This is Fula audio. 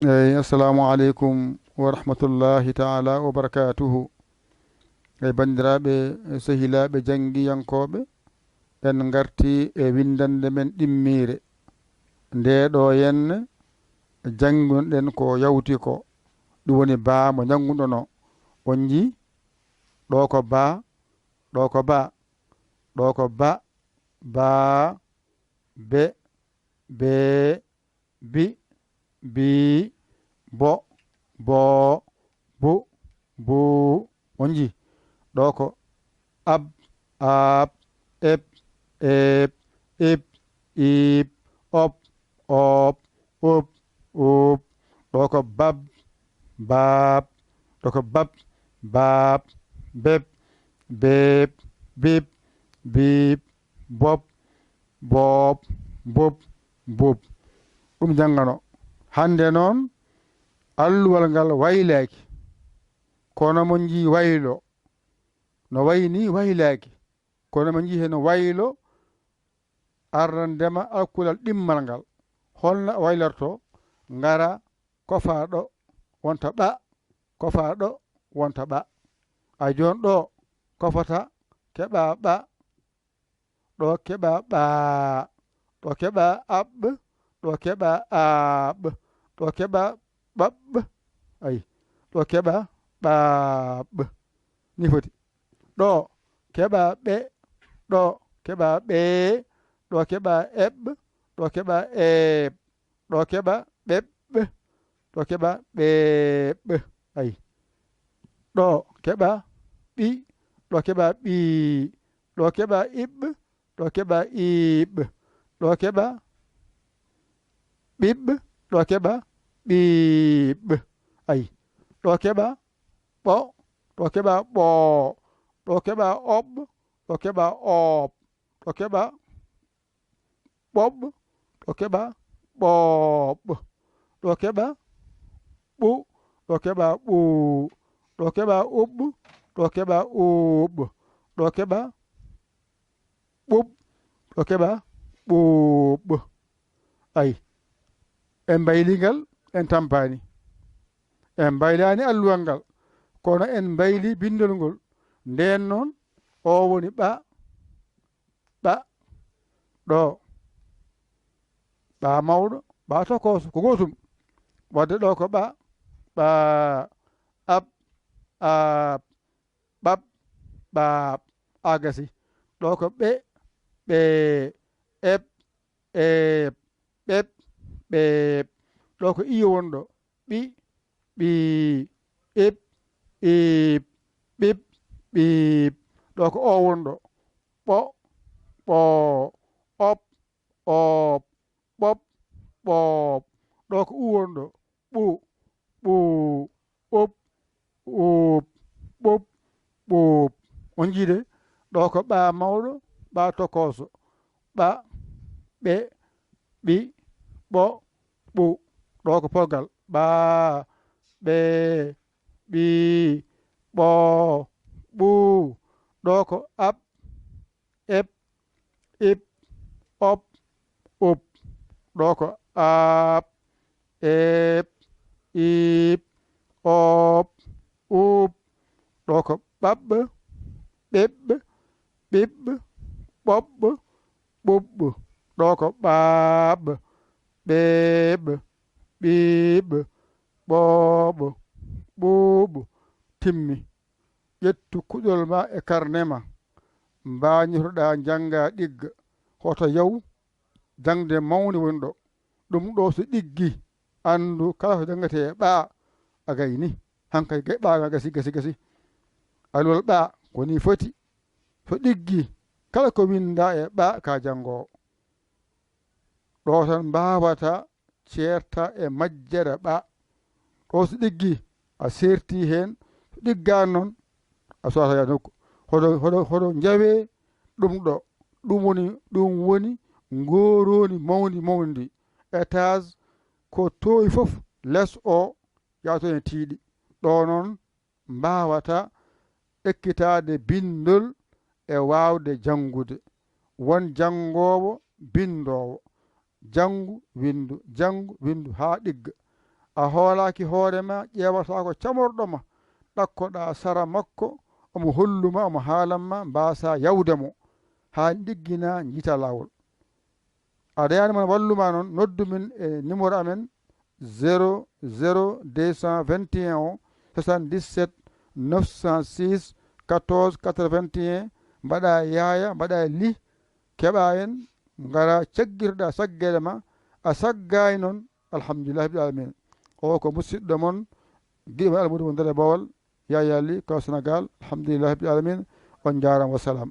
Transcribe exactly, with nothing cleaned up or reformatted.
Eyi, assalamu aleykum wa rahmatullahi taala wa barakatuhu. Eyi, banndiraaɓe, sehilaaɓe janngiyankooɓe, en ngartii e winndannde men ɗimmiire. Ndee ɗoo yenne, janngunoɗen ko yawti ko. Ɗum woni baa mo njanngunoɗon. On njii? Ɗoo ko baa, ɗoo ko baa, ɗoo ko ba, baa, be, bee, bi, bii, bo, boo, bu, buu. On njii? Ɗoo ko ab, aab, eb, eeb, ib, iib, ob, oob, ub, uub. Ɗoo ko bab, baab. Ɗoo ko bab, baab, beb, beeb, bib, biib, bob, boob, bub, bub. Ɗum janngano. Hannde noon, alluwal ngal waylaaki. Kono mo njii waylo. No wayi nii waylaaki. Kono mo njii heno waylo. Arandema alkulal ɗimmal ngal. Holno waylorto? Ngara, kofa ɗo, wonta ɓa, kofa ɗo, wonta ɓa. A jooni ɗo, kofata, keɓa ɓa, ɗo keɓa ɓaa, ɗo keɓa aɓ, ɗo keɓa aaɓ, ɗo keɓa ɓaɓ. Ayi, ɗo keɓa ɓaaɓ. Ni foti. Ɗo keɓa ɓe, ɗo keɓa ɓee, ɗo keɓa eɓ, ɗo keɓa eeɓ, ɗo keɓa ɓeɓ, ɗo keɓa ɓeeɓ. Ayi. Ɗo keɓa ɓi, ɗo keɓa ɓii, ɗo keɓa iɓ, ɗo keɓa iiɓ, ɗo keɓa ɓiɓ, ɗo keɓa ɓiiɓ. Ayi. Ɗo keɓa ɓo, ɗo keɓa ɓoo, ɗo keɓa oɓ, ɗo keɓa ooɓ, ɗo keɓa ɓoɓ, ɗo keɓa ɓooɓ, ɗo keɓa ɓu, ɗo keɓa ɓuu, ɗo keɓa uɓ, ɗo keɓa uuɓ, ɗo keɓa ɓuɓ, ɗo keɓa ɓuuɓ. Ayi, en mbayli ngal, en tampaani. En mbaylaani alluwal ngal, kono en mbayli binndol ngol. Ndeen noon, o woni ɓa, ɓa, ɗo. Ɓa mawɗo, ɓa tokooso, ko gootum. Wadde ɗo ko ɓa, ɓa, aɓ, aaɓ, ɓaɓ, ɓaaɓ, a gasi. Ɗo ko ɓe, ɓee, eɓ, eeɓ, ɓeɓ, ɓeeɓ. Ɗo ko iyo wonɗo, ɓi, ɓii, iɓ, iiɓ, ɓiɓ, ɓiiɓ. Ɗo ko o wonɗo, ɓo, ɓoo, oɓ, ooɓ, ɓoɓ, ɓooɓ. Ɗo ko u wonɗo, ɓu, ɓuu, uɓ, uuɓ, ɓuɓ, ɓuuɓ. On njii de? Ɗo ko ɓa mawɗo, ɓa tokooso. Ɓa, ɓe, ɓi, ɓo, ɓu. Ɗo ko polgal. Ɓa, ɓe, ɓi, ɓo, ɓu. Ɗo ko aɓ, eɓ, iɓ, oɓ, uɓ. Ɗo ko aaɓ, eeɓ, iiɓ, ooɓ, uuɓ. Ɗo ko ɓaɓɓe, ɓeɓɓe, ɓiɓɓe, ɓoɓɓe, ɓuɓɓe. Ɗo ko ɓaaɓe, ɓeeɓe, ɓiiɓe, ɓooɓe, ɓuuɓe. Timmi. Ƴettu kuɗol ma e karne ma. Mbañotoɗaa njannga ɗigga. Hoto yaw jaŋde mawnde woni ɗo. Ɗum ɗo so ɗiggi, anndu kala ko janngetee e ɓaa, a gayni. Hankay gay ɓaa gasi, gasi, gasi. Alwal ɓaa, ko ni foti. So ɗiggi, kala ko winndaa e ɓaa ka janngoowo. Ɗo tan mbaawata ceerta e majjere ɓa. Ɗo so ɗiggi, a seerti heen. So ɗiggaani noon, a sowata yaade nokku. Hoto, hoto, hoto njawee ɗum ɗo. Ɗum woni, ɗum woni ngooroondi mawndi, mawndi. Étage ko toowi fof, les o yahata toon e tiiɗi. Ɗo noon mbaawata ekkitaade binndol e waawde janngude. Won janngoowo, binndoowo. Janngu, winndu, janngu, winndu haa ɗigga. A hoolaaki hoore ma, ƴeewataako camorɗo ma, ɗakkoɗaa sara makko, omo hollu ma, omo haalan ma, mbaasaa yawde mo, haa ɗiggina njiita laawol. A dañaani mo wallu ma noon, noddu min e numéro amen, zéro zéro deux cent vingt et un o, soixante-dix-sept neuf cent six quatorze quatre-vingt-un, mbaɗaa yaaya, mbaɗaa lih, keɓaa en, ngaraa caggirɗaa saggeede ma, a saggaay noon, alhamdulillahi rabbil alamin. O ko musidɗo mon, giɗo mon Almuudu mo Ndere Bawol, Yaya Ly, ko Sénégal, alhamdulillahi rabbil alamin, on njaaraama, wassalam.